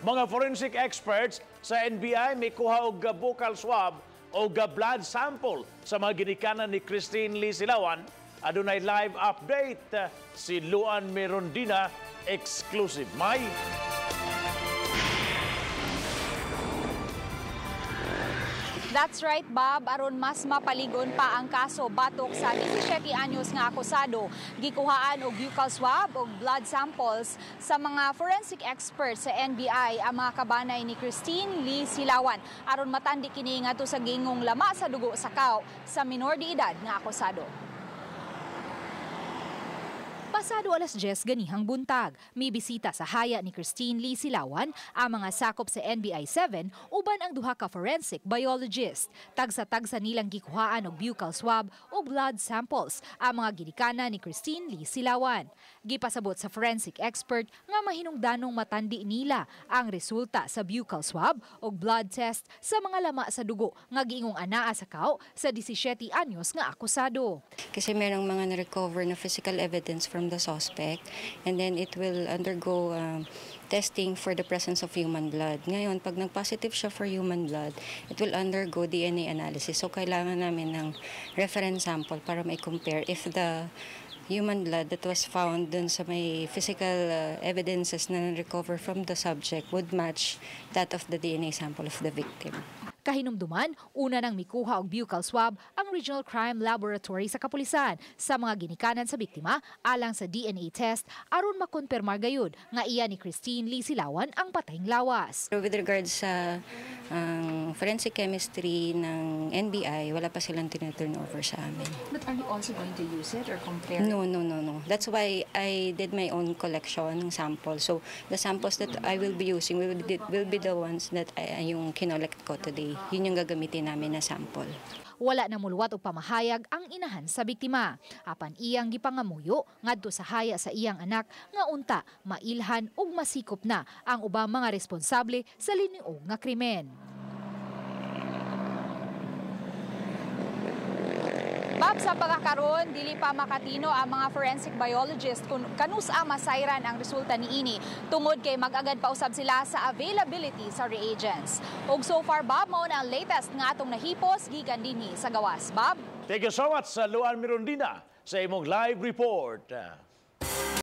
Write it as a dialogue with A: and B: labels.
A: Mga forensic experts sa NBI mikuha og buccal swab o blood sample sa mga ginikanan ni Christine Lee Silawan. Adunay live update si Luan Mirondina, exclusive. May
B: That's right, Bob. Aron mas mapaligon pa ang kaso batok sa 17 anyos nga akusado, gikuhaan og buccal swab og blood samples sa mga forensic experts sa NBI ang mga kabanay ni Christine Lee Silawan aron matandi kini ngadto sa gingong lama sa dugo sa kaw sa minor de edad nga akusado. Pasado alas 10 ganihang buntag, may bisita sa haya ni Christine Lee Silawan ang mga sakop sa NBI 7 uban ang duha ka forensic biologist. Tagsa-tagsa nilang gikuhaan og buccal swab o blood samples ang mga ginikanan ni Christine Lee Silawan. Gipasabot sa forensic expert nga mahinungdanong matandi nila ang resulta sa buccal swab o blood test sa mga lama sa dugo nga giingong anaa sa kaw sa 17 anyos nga akusado.
C: Kasi merong mga na-recover na physical evidence from the suspect, and then it will undergo testing for the presence of human blood. Ngayon, pag nag-positive siya for human blood, it will undergo DNA analysis. So, kailangan namin ng reference sample para may-compare if the human blood that was found dun sa may physical evidences na recover from the subject would match that of the DNA sample of the victim.
B: Kahinumduman, una nang mikuha og buccal swab ang Regional Crime Laboratory sa kapulisan sa mga ginikanan sa biktima alang sa DNA test aron makonpirmar gayud nga iya ni Christine Lee Silawan ang patayng lawas.
C: With regards sa forensic chemistry ng NBI, wala pa silang tina-turn over sa amin.
D: But are you also going to use it or compare?
C: No. That's why I did my own collection ng sample. So the samples that I will be using will be the ones that yung kinolect ko today. Yun yung gagamitin namin na sample.
B: Wala na muluwat og pamahayag ang inahan sa biktima. Apan iyang gipangamuyo ngadto sa haya sa iyang anak nga unta mailhan ug masikop na ang ubang mga responsable sa liniog nga krimen. Bob, sa pagkakaroon, dili pa makatino ang mga forensic biologist kung kanusa masayran ang resulta niini tungod kay mag-agad pausab sila sa availability sa reagents. Ug so far, Bob, mao na ang latest nga atong nahipos gikan dinhi sa gawas. Bob?
A: Thank you so much sa Luan Mirondina sa imong live report.